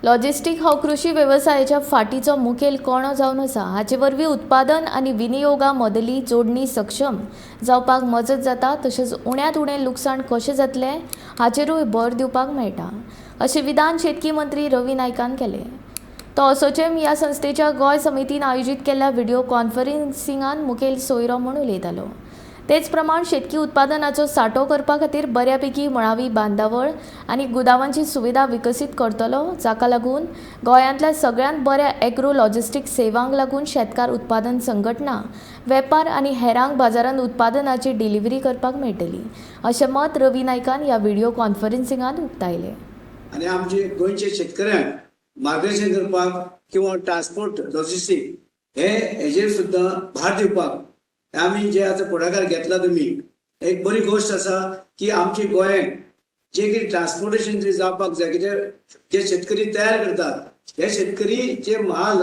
Logistic हो कृशी वेवसायाच्या फाटीचो मुखेल कणो जावन आसा. हाचे वरवीं उत्पादन आनी विनियोगा मदली जोडणी सक्षम जावपाक मजत जाता, तशेंच उण्यांत उणें लुकसाण कशें जातलें हाचेरूय भर दिवपाक मेळटा, अशें विधान शेतकी मंत्री रवी नायकान केलें. तो असोचेम ह्या संस्थेच्या गोंय समितीन आयोजीत केल्ल्या व्हिडिओ कॉन्फरन्सिंगान मुखेल सोयरो म्हूण उलयतालो. तेच प्रमाण शेतकी उत्पादनाचो सांठो करपा खातीर बऱ्यापैकी मुळावी बांदावळ आनी गुदावांची सुविधा विकसीत करतलो, जाका लागून गोंयांतल्या सगळ्यांत बऱ्या एग्रो लॉजिस्टीक सेवांक लागून शेतकार, उत्पादन संघटना, वेपार आनी हेरांक बाजारांत उत्पादनाची डिलिव्हरी करपाक मेळटली, अशें मत रवी नायकान ह्या व्हिडिओ कॉन्फरन्सिंगांत उक्तायलें. आनी आमचे गोंयचे शेतकऱ्यांक मार्गदर्शन करपाक किंवा ट्रान्सपोर्ट लॉजिस्टीक हे हेजेर सुद्दां भार दिवपाक आमी जे आतां फुडाकार घेतला तुमी, एक बरी गोश्ट आसा की आमचे गोंयांत जे कितें ट्रान्सपोर्टेशन जे जावपाक जाय, कितें जे शेतकरी तयार करतात, हे शेतकरी जे म्हाल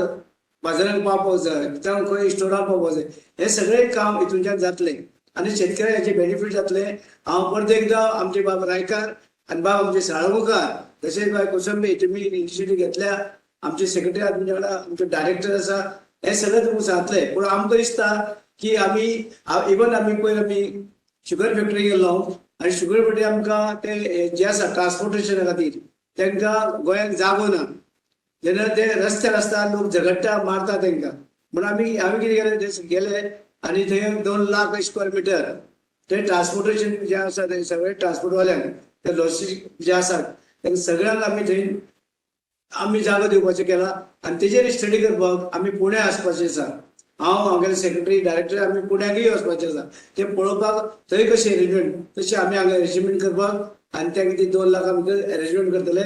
बाजारांत पावपाक जाय, जावं खंय स्टोरान पावपाक जाय, हे सगळें काम हितूनच्यान जातलें आनी शेतकऱ्यांचे बेनिफीट जातलें. हांव परत एकदां आमचे बाब रायकार आनी बाब आमचे साळगांवकार, तशेंच बाय कोसंबी, तुमी इनिशिएटीव घेतल्या. आमचे सेक्रेटरी तुमच्या वांगडा, आमचे डायरेक्टर आसा, हे सगळें तुमकां सांगतले. पूण आमकां दिसता की आमी इवन आमी पयर आमी शुगर फॅक्टरी गेल्लो आनी शुगर फॅक्टरी आमकां ते जे आसा ट्रान्सपोर्टेशना खातीर तांकां गोंयांत जागो ना. जेन्ना ते रस्त्यार आसता, लोक झगडटा, मारता तांकां. म्हणून आमी कितें केलें, ते गेले आनी थंय 2 लाख स्क्वेअर मिटर ते ट्रान्सपोर्टेशन जे आसा, ते सगळे ट्रान्सपोर्टवाल्यांक, ते लॉजिस्टीक जे आसात, तांकां सगळ्यांक आमी थंय आमी जागो दिवपाचें केला. आनी तेजेर स्टडी करपाक आमी पुण्या वचपाचें आसा. हांव, हांगेले सेक्रेटरी, डायरेक्टर, आमी पुण्याकूय वचपाचें आसा ते पळोवपाक, थंय कशें अरेंजमेंट, तशें आमी हांगा अरेंजमेंट करपाक. आनी तांकां ती 2 लाखां भितर अरेंजमेंट करतले.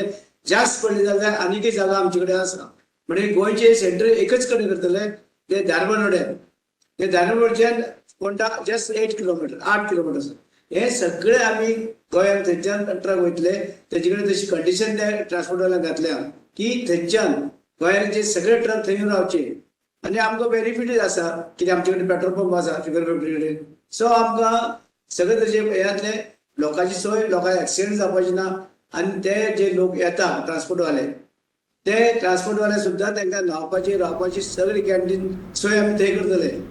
जास्त पडले जाल्यार आनीकय जागा आमचे कडेन आसा. म्हणजे गोंयचे सेंटर एकच कडेन करतले, ते धारबांदोड्यार. ते धारबांदोडच्यान फोंडा जस्ट 8 किलोमिटर, 8 किलोमिटर आसा. हे सगळे आमी गोंयांत थंयच्यान ट्रक वयतले. तेजे कडेन तशी कंडिशन त्या ट्रान्सपोर्टवाल्यांक घातल्या की थंयच्यान गोंयांत सगळे ट्रक थंय येवन रावचे. आनी आमकां बेनिफीटूय आसा, कित्याक आमचे कडेन पेट्रोल पंप आसा शुगर फॅक्टरी कडेन. सो आमकां सगळें तशें हें जातलें, लोकांची सोय, लोकांक एक्सिडंट जावपाचे ना. आनी ते जे लोक येता ट्रान्सपोर्टवाले, ते ट्रान्सपोर्टवाले सुद्दां तांकां न्हांवपाची, रावपाची सगळी कॅन्टीन सोय आमी थंय करतले.